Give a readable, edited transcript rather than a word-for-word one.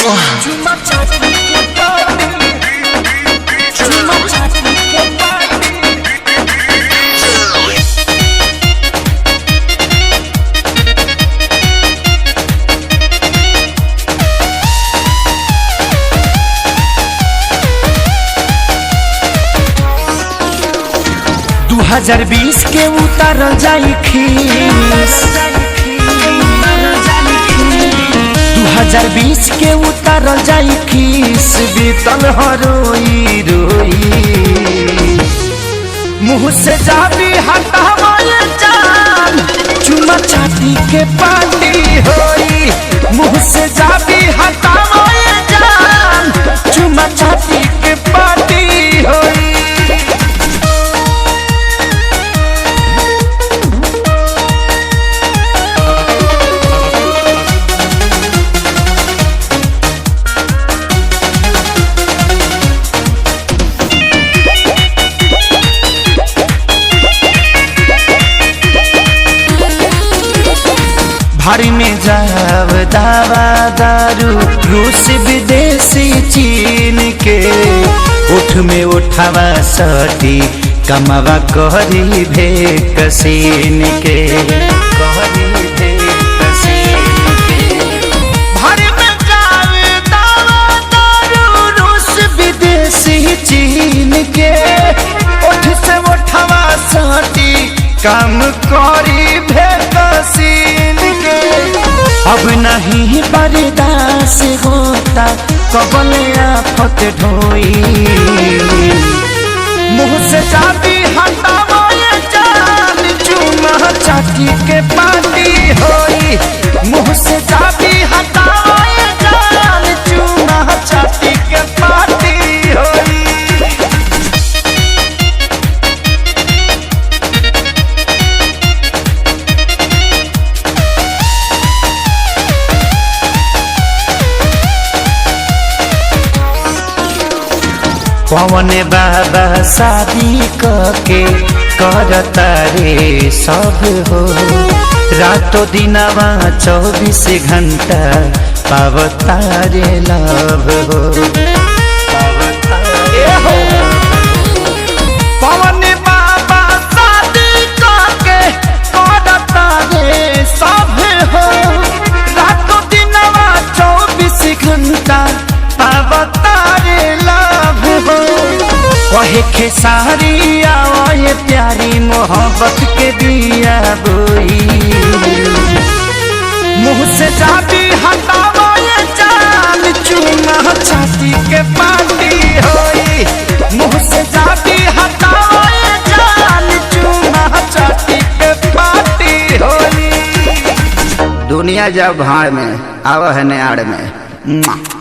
चुमा चाटी के पानी, चुमा चाटी के पानी। 2020 के उतारल जाई खीस, 2020 के उतारल जाई खीस, बीतल हरोई रोई। मुंह से जाबी हटावल जान, चुमा चाटी के पानी होई। मुंह से जाबी हटावल जान, चुमा चाटी के पानी होई। भारी में जाव दावा दारू रूस विदेशी चीन के, उठ में उठावा सटी कमावा करी भे कसीन के, करी भे कसीन के। भारी में जाव दावा दारू रूस विदेशी चीन के, उठ से उठावा सटी काम करी भे कसीन के। अब नहीं बर्दाश्त होता कबल आफत ढोई। मुंह से चाबी हटावो ये जान, चूमा चाटी के पानी होई। मुंह से चाबी हटावो ये जान, चूमा चाटी के पानी होई। पवन बाबा शादी के करता रे सब हो, रातो दिनवा 24 घंटा पावता रे लव हो। पवन बाबा शादी के करता रे सब हो, रातो दिनवा 24 घंटा पावता रे लव हो। कहे खेसारी आए प्यारी मोहब्बत के बिया बोई। मुंह से चाबी हटावो ये जान, चूमा चाटी के पानी होई। मुंह से चाबी हटावो ये जान, चूमा चाटी के पानी होई। दुनिया जब भाड़ में आवा है नयाड़ में।